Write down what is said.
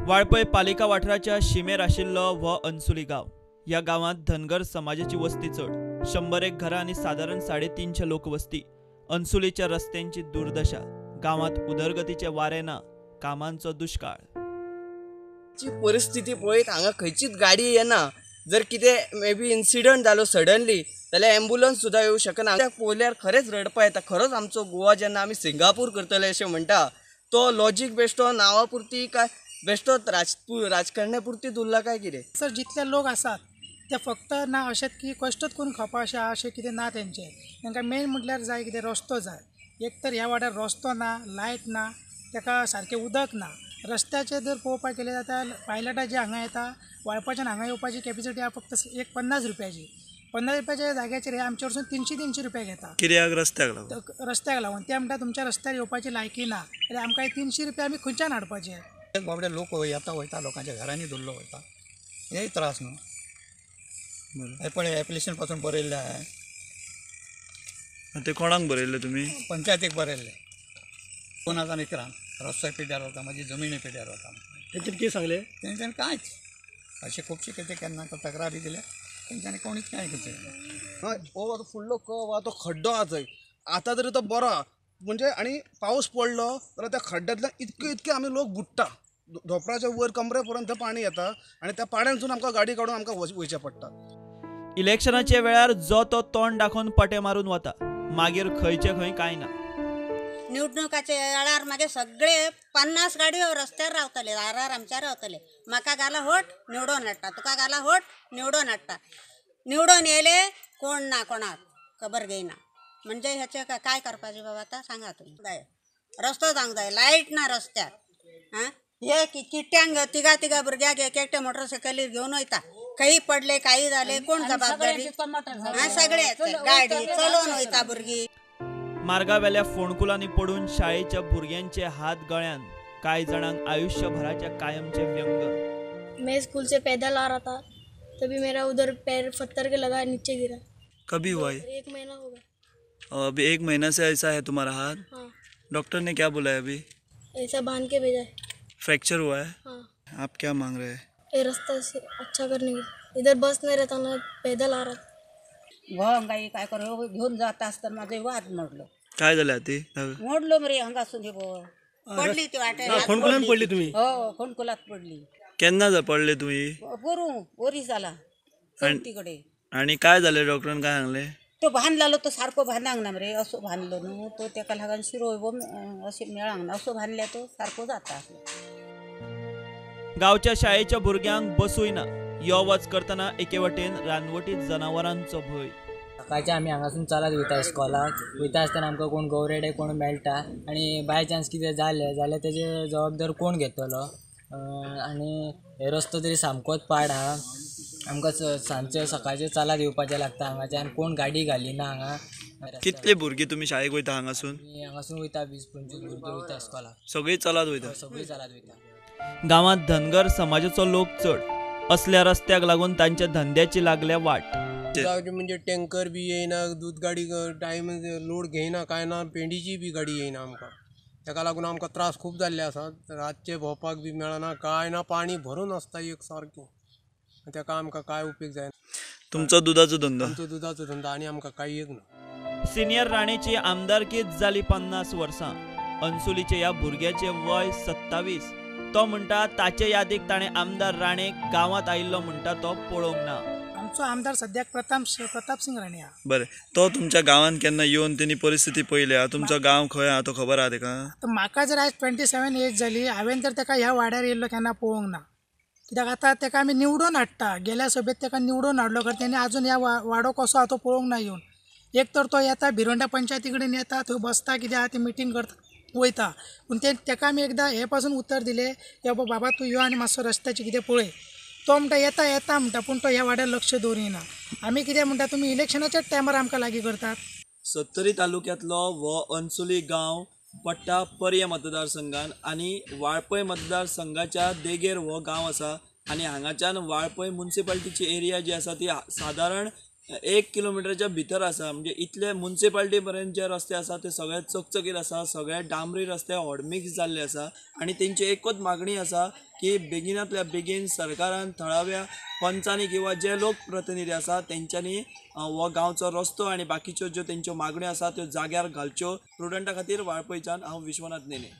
वाळपय पालिका वाठाराच्या शिमेर आशिल्लो हो अन्सुली गांव. ह्या गांवांत धनगर समाजाची वस्ती चड, 101 घरां आनी सादारण 350 लोकवस्ती. अन्सुलीच्या रस्त्यांची दुर्दशा, गांवांत उदरगतीचे वारे ना, कामांचो दुश्काळ. परिस्थिती पळयत हांगा खंयचीच गाडी येना. जर कितें मे बी इन्सिडंट जालो सडनली जाल्यार एम्बुलन्स सुद्दां येवं शकना. पळयल्यार खरेंच रडपा येता. खरोच आमचो गोवा जेन्ना आमी सिंगापूर करतले अशें म्हणटा तो लॉजीक बेश्टो नांवा पुरती काय बेश्टो राजकारण्या पुरतीच उरला काय कितें. सर जितले लोक आसात ते फक्त ना अशेंच की कश्टच करून खावपा अशें अशें कितें ना तेंचें. तांकां मेन म्हटल्यार जाय कितें रस्तो जाय. एक तर ह्या वाड्यार रस्तो ना, लायट ना, ताका सारकें उदक ना. रस्त्याचेर जर पळोवपाक गेलें जाल्यार पायलटां जे हांगा येता वाळपाच्यान हांगा येवपाची कॅपेसिटी आहा फक्त एक 50 रुपयाची. 50 रुपयाच्या जाग्याचेर हे आमचे वरसून 300-300 रुपया घेता. कित्याक? रस्त्याक लागून. रस्त्याक लागून ते म्हणटा तुमच्या रस्त्यार येवपाची लायकी ना, जाल्यार आमकां 300 रुपया आमी खंयच्यान हाडपाचे. बाबडे लोक येता वयता लोकांच्या घरांनी धुल्लो वयता, हेय त्रास न्हू. हे पळय एप्लिकेशन पासून बरयल्लें हांवें. ते कोणाक बरयल्लें तुमी? पंचायतीक बरयल्लें. 2011 रस्तो पिड्यार वता, म्हाजी जमीन पिड्यार वता. तेंच्यानी कितें सांगलें? तेंच्यानी कांयच अशें खुबशे कितें केन्ना तक्रारी दिल्या तेंच्यांनी कोणीच कांय करचें. हो आतां फुडलो कव आहा तो खड्डो आहा थंय, आतां तरी तो बरो आहा म्हणजे. आनी पावस पडलो जाल्यार त्या खड्ड्यांतल्यान इतके इतके आमी लोक बुडटा. धोपराच्या वयर कमरे पर्यंत पाणी येता आनी त्या पाण्यानसून आमकां गाडी काडून आमकां वयचें पडटा. इलेक्शनाच्या वेळार जो तो तोंड दाखोवन पटे मारून वता, मागीर खंयचे खंय कांय ना. निवडणुकाच्या वेळार मागीर सगळे 50 गाडयो रस्त्यार रावतले, दारार आमच्या रावतले. म्हाका घाला होट निवडून हाडटा, तुका घाला होट निवडून हाडटा. निवडून येयले कोण ना, कोणाक खबर घेयना. म्हणजे हेचे काय करपाचें बाबा आतां सांगा तुमी. जाय रस्तो जावंक जाय, लायट ना रस्त्यार. आं हे चिट्ट्यांक तिगा तिगा भुरग्याक एक एकटे मोटरसायकलीर घेवन वयता. खंय पडले काही जाले कोण जबाबदारी? सगळे गाडी चलोवन वयता भुरगीं. मार्गावेल्या फोंडकुलांनी पडून शाळेच्या भुरग्यांचे हात गळ्यान, कांय जाणांक आयुष्यभराच्या कायमचे व्यंग. मैं स्कूल से पैदल आ रहा था तभी मेरा उधर पैर पत्थर के लगा, नीचे गिरा. कभी हुआ? 1 महीना हो गया. अभी 1 महीना से ऐसा है तुम्हारा हाथ? हाँ. डॉक्टर ने क्या बोला है अभी? ऐसा बांध के भेजा है. फ्रैक्चर हुआ है? हाँ. आप क्या मांग रहे हैं? ये रास्ता से अच्छा करने के, इधर बस नहीं रहता ना, पैदल आ रहा था. हांगा काय कर घेवन जाता आसतना म्हाजो वाद मोडलो. काय जालें ती? मोडलो मरे हांगासून हे पडली ती वाटेर. फोंडकुलान पडली तुमी? हो, फोंडकुलात पडली. केन्ना पडले तुमी? पोरूं वरी जाला चवथी कडेन. आनी काय जालें डॉक्टरान काय सांगलें? तो बांदलालो तो सारको बांदांक ना मरे, असो बांदलो न्हू तो तेका लागून शिरो अशें मेळांक ना, असो बांदल्या तो सारको जाता. गांवच्या शाळेच्या भुरग्यांक बसूय ना. यो वच करतना एके वटेन रानवटी जनावरांचो भंय. सकाळचे आमी हांगासून चलत वयता इस्कॉलाक, वयता आसतना आमकां कोण गवरेडे कोण मेळटा आनी बाय चान्स कितें जालें जाल्यार तेजे जबाबदार कोण घेतलो. आनी हे रस्तो तरी सामकोच पाड आहा. आमकां सांजचे सकाळचे चलत येवपाचें लागता हांगाच्यान, कोण गाडी घालिना हांगा. कितले भुरगीं तुमी शाळेक वयता हांगासून? आमी हांगासून वयता 20-25 भुरगीं वयता इस्कॉलाक. सगळीं चलत वयता? सगळीं चलत वयता. गांवांत धनगर समाजाचो लोक चड असल्या रस्त्याक लागून तांच्या धंद्याची लागल्या वाट. म्हणजे टँकर बी येयना, दूद गाडी टायम लोड घेयना काय ना, पेंडीची बी गाडी येयना आमकां. ताका लागून आमकां त्रास खूब जाल्ले आसा. रातचे भोंवपाक बी मेळना काय ना, पाणी भरून आसता एक सारकें. ताका आमकां काय उपेग जायना. तुमचो दुदाचो धंदो? आमचो दुदाचो धंदो आनी आमकां कांय एक ना. सिनियर राणेची आमदारकीच जाली 50 वर्सां. अन्सुलीचे ह्या भुरग्याचे वय 27. तो म्हणटा ताचे यादीक ताणें आमदार राणे गांवांत आयिल्लो म्हणटा तो पळोवंक ना. आमचो आमदार सद्याक प्रताप सिंग राणे आहा. बरें, तो तुमच्या गांवांत केन्ना येवन तेणी परिस्थिती पळयल्या? तुमचो गांव खंय आहा तो खबर आहा तेका? म्हाका जर आयज 27 एज जाली, हांवें तर तेका ह्या वाड्यार येयल्लो केन्ना पळोवंक ना. कित्याक आतां तेका आमी निवडून हाडटा, गेल्या सभेत तेका निवडून हाडलो कारण तेणी आजून ह्या वाडो कसो आहा तो पळोवंक ना येवन. एक तर तो येता भिरोंडा पंचायती कडेन येता, थंय बसता, कितें आहा ती मिटींग करता वयता. पूण ते तेका आमी एकदां हे पासून उतर दिलें की बाबा तूं यो आनी मातसो रस्त्याचें कितें पळय. तो म्हणटा येता येता म्हणटा, पूण तो ह्या वाड्यार लक्ष दवरिना. आमी कितें म्हणटा तुमी इलेक्शनाच्याच टायमार आमकां लागीं करतात. सत्तरी तालुक्यांतलो हो अन्सुली गांव पडटा पर्ये मतदारसंघान आनी वाळपय मतदारसंघाच्या देगेर हो गांव आसा आनी हांगाच्यान वाळपय मुन्सिपालिटीची एरिया जी आसा ती सादारण 1 किलोमिटरच्या भितर आसा. म्हणजे इतले मुन्सिपाल्टी पर्यंत जे रस्ते आसा ते सगळे चकचकीत आसा, सगळे डांबरी रस्ते हॉटमिक्स जाल्ले आसा आनी तेंची एकूच मागणी आसा की बेगिनांतल्या बेगीन सरकारान थळाव्या पंचांनी किंवा जे लोक प्रतिनिधी आसा तेंच्यांनी हो गांवचो रस्तो आनी बाकीच्यो ज्यो तेंच्यो मागण्यो आसा त्यो जाग्यार घालच्यो. प्रुडंटा खातीर वाळपयच्यान हांव विश्वनाथ नेने.